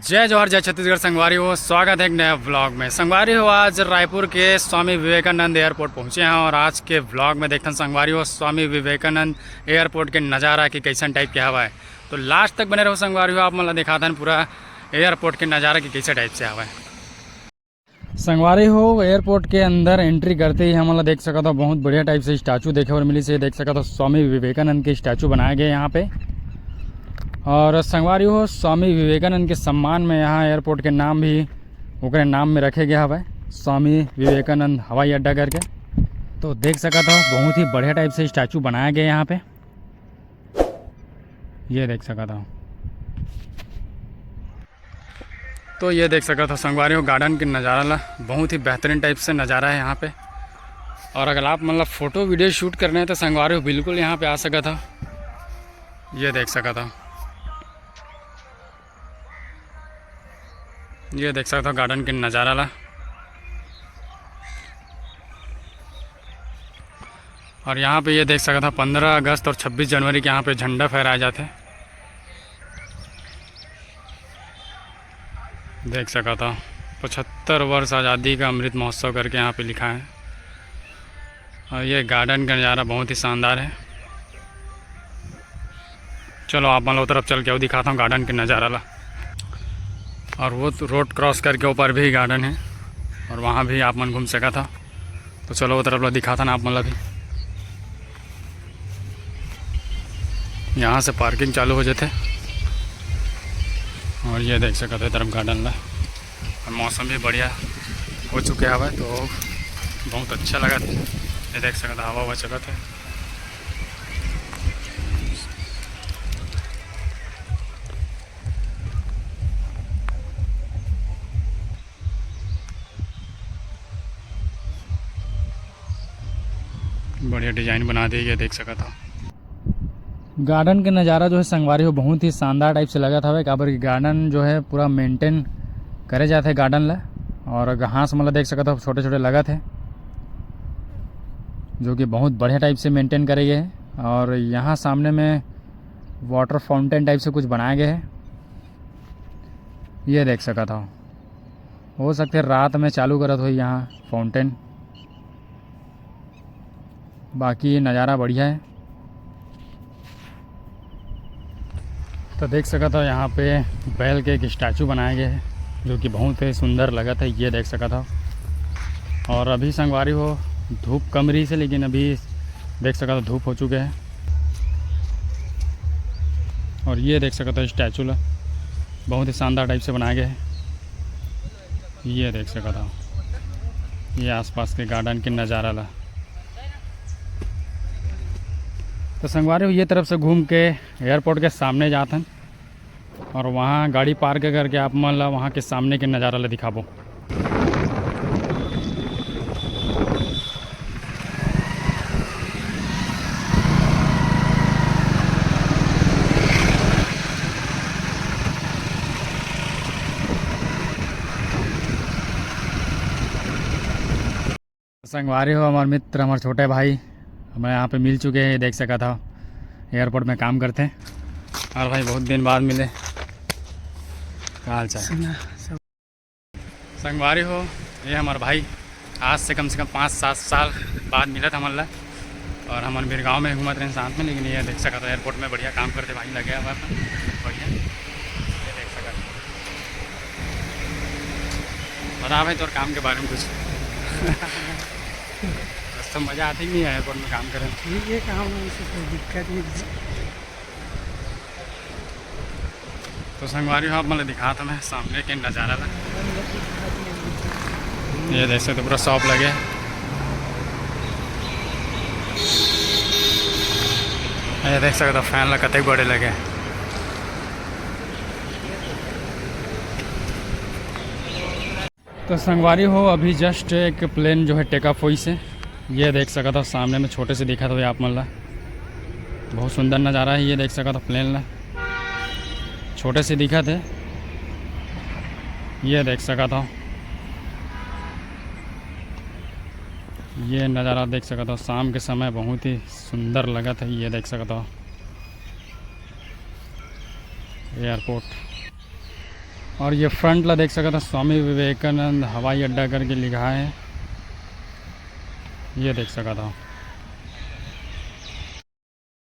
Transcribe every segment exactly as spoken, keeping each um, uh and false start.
जय जोहार, जय छत्तीसगढ़ संगवारी हो, स्वागत है एक नया व्लॉग में। संगवारी हो, आज रायपुर के स्वामी विवेकानंद एयरपोर्ट पहुंचे हैं और आज के व्लॉग में देखथन संगवारी हो, स्वामी विवेकानंद एयरपोर्ट के नज़ारा के कैसन टाइप के हवा है। तो लास्ट तक बने रहो संगवारी हो, आप मन ला दिखाथन पूरा एयरपोर्ट के नज़ारा के कैसे टाइप से हवा है। संगवारी हो, एयरपोर्ट के अंदर एंट्री करते ही हमन ला देख सकत हो, बहुत बढ़िया टाइप से स्टैचू देखे बर मिलिस हे। देख सकत हो, स्वामी विवेकानंद के स्टैचू बनाए गए यहाँ पे। और संगवारी हो, स्वामी विवेकानंद के सम्मान में यहाँ एयरपोर्ट के नाम भी ओकरे नाम में रखे गया हवय, स्वामी विवेकानंद हवाई अड्डा करके। तो देख सकत हो, बहुत ही बढ़िया टाइप से स्टैचू बनाए गए यहाँ पे। ये देख सकत हो। तो ये देख सकत हो संगवारी हो, गार्डन के नज़ारा ला, बहुत ही बेहतरीन टाइप से नज़ारा है यहाँ पे। और अगर आप मतलब फ़ोटो वीडियो शूट करने हैं तो संगवारी हो बिल्कुल यहाँ पे आ सकत हो। ये देख सकत हो, ये देख सकत हो गार्डन के नज़ारा ला। और यहाँ पे ये देख सकत हो, पंद्रह अगस्त और छब्बीस जनवरी के यहाँ पे झंडा फहराया जाते। देख सकत हो, पचहत्तर वर्ष आज़ादी का अमृत महोत्सव करके यहाँ पे लिखा है। और ये गार्डन का नज़ारा बहुत ही शानदार है। चलो, आप मन ला ओ तरफ चल के अउ दिखाता हूँ गार्डन के नज़ारा ला। और वो तो रोड क्रॉस करके ऊपर भी गार्डन है और वहाँ भी आप मन घूम सकत हो। तो चलो, ओ तरफ ला दिखाता ना आप मन ला भी। यहाँ से पार्किंग चालू हो जाते। और ये देख सकत हो ए तरफ गार्डन ला। और मौसम भी बढ़िया हो चुके हवय, तो बहुत अच्छा लगत हे। ये देख सकत हो, हवा हुआ चलत हे। बढ़िया डिजाइन बना दे, ये देख सकत हो। गार्डन के नज़ारा जो है संगवारी हो, बहुत ही शानदार टाइप से लगत हवे, काबर कि गार्डन जो है पूरा मेंटेन करे जात हे गार्डन ला। और घास मन ला देख सकत हो, छोटे छोटे लगत हे, जो कि बहुत बढ़िया टाइप से मेंटेन करे गए हे। और यहाँ सामने में वाटर फाउंटेन टाइप से कुछ बनाए गए हे, ये देख सकत हो। हो सकथे रात में चालू करत होही यहाँ फाउंटेन। बाकी नज़ारा बढ़िया है। तो देख सकत हो, यहाँ पे बैल के एक स्टैचू बनाए गए हे, जो कि बहुत ही सुंदर लगत हे। ये देख सकत हो, और अभी संगवारी हो, धूप कम रहिस हे, लेकिन अभी देख सकत हो, धूप हो चुके हे। और ये देख सकत हो, स्टैचू ला बहुत ही शानदार टाइप से बनाए गए हे। ये देख सकत हो, ये आसपास के गार्डन के नज़ारा ला। तो संगवारी हो, ये तरफ से घूम के एयरपोर्ट के सामने जात हन और वहाँ गाड़ी पार्क करके आप मन ला वहाँ के सामने के नज़ारा ला दिखाबो। संगवारी हो, हमार मित्र, हमार छोटे भाई, हमें यहाँ पे मिल चुके हैं, देख सकत हो, एयरपोर्ट में काम करते हैं। और भाई, बहुत दिन बाद मिले, का हाल चाल? सुना, सब। संगवारी हो, ये हमार भाई, आज से कम से कम पाँच सात साल बाद मिलत हमन ला। और हमन बीरगांव में घूमत रहेन साथ में, लेकिन ये देख सकत हो, एयरपोर्ट में बढ़िया काम करते भाई, लगे हुआ है बढ़िया। ये देख सकत हो। बता भाई, तोर काम के बारे में कुछ। बस तो मज़ा आते ही नहीं है एयरपोर्ट में काम करे। ठीक है, काम में से कोई दिक्कत नहीं है। तो संगवारी हो, आप मन ला दिखात हंव मैं सामने के नज़ारा ला। ये देख सकत हो, पूरा शॉप लगे। ये देख सकत हो, फैन ला कतेक बड़े लगे। तो संगवारी हो, अभी just एक प्लेन जो है टेक ऑफ होइस हे। ये देख सकत हो, सामने में छोटे से दिखत होही आप मन ला, बहुत सुंदर नज़ारा है। ये देख सकत हो, प्लेन ला छोटे से दिखत हे। ये देख सकत हो, ये नज़ारा देख सकत हो, शाम के समय बहुत ही सुंदर लगत हे। ये देख सकत हो, एयरपोर्ट। और ये front ला देख सकत हो, स्वामी विवेकानंद हवाई अड्डा करके लिखा है, ये देख सकत हो।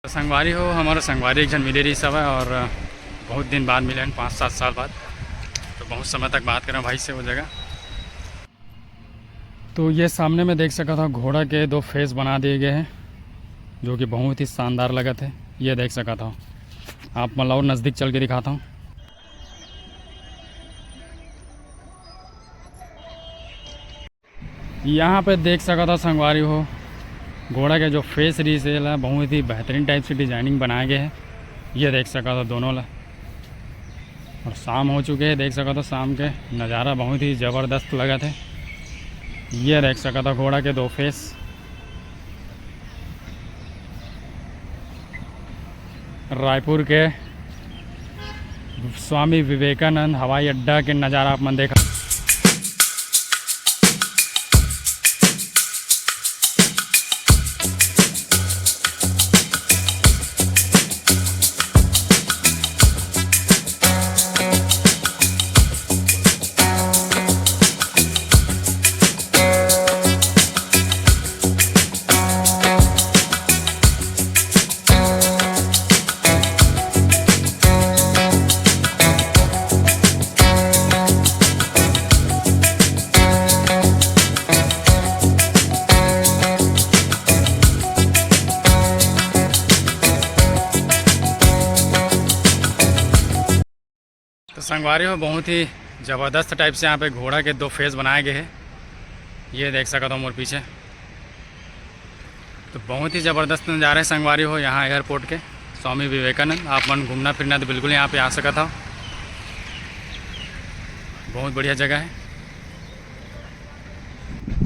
तो संगवारी हो, हमारा संगवारी एक झन मिले रहिस हवय और बहुत दिन बाद मिले हैं, पाँच सात साल बाद। तो बहुत समय तक बात करें भाई से वो जगह। तो ये सामने में देख सकत हो, घोड़ा के दो face बना दिए गए हैं, जो कि बहुत ही शानदार लगत है। ये देख सकत हो, आप मन ला और नज़दीक चल के दिखाता हूँ। यहाँ पे देख सकत हो संगवारी हो, घोड़ा के जो face रहिस हे, एला बहुत ही बेहतरीन type से designing बनाए गए है। ये देख सकत हो दोनों ला, और शाम हो चुके है। देख सकत हो शाम के नज़ारा बहुत ही ज़बरदस्त लगत है। ये देख सकत हो घोड़ा के दो face। रायपुर के स्वामी विवेकानंद हवाई अड्डा के नज़ारा आप मन देखा। तो संगवारी हो, बहुत ही ज़बरदस्त type से यहाँ पे घोड़ा के दो face बनाए गए हैं। ये देख सकत हो मोर पीछे, तो बहुत ही ज़बरदस्त नज़ारा है संगवारी हो यहाँ airport के, स्वामी विवेकानंद। आप मन घूमना फिरना तो बिल्कुल यहाँ पे आ सकत हो, बहुत बढ़िया जगह है।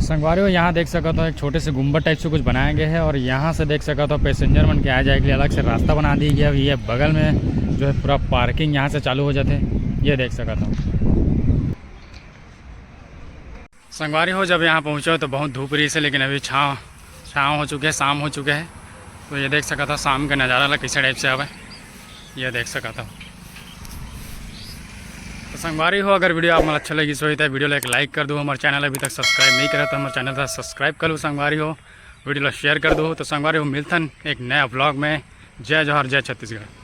संगवारी हो, यहाँ देख सकत हो एक छोटे से गुम्बद type से कुछ बनाया गया है और यहाँ से देख सकत हो passenger मन के आए जाए के लिए अलग से रास्ता बना दिया गया है। ये बगल में जो है पूरा parking यहाँ से चालू हो जाते, ये देख सकत हो। संगवारी हो, जब यहाँ पहुँचो तो बहुत धूप रहिस हे, लेकिन अभी छाँव छाँव हो चुके है, शाम हो चुके है। तो ये देख सकत हो शाम के नज़ारा ला कैसे type से आवे, ये देख सकत हो। तो संगवारी हो, अगर video आप मन अच्छा लगिस होही तो video ला एक like कर दो, हमारे channel अभी तक subscribe नहीं करे तो हमारे channel ला subscribe कर लो संगवारी हो, video ला share कर दो। तो संगवारी हो, मिलथन एक नया vlog में। जय जोहार, जय छत्तीसगढ़।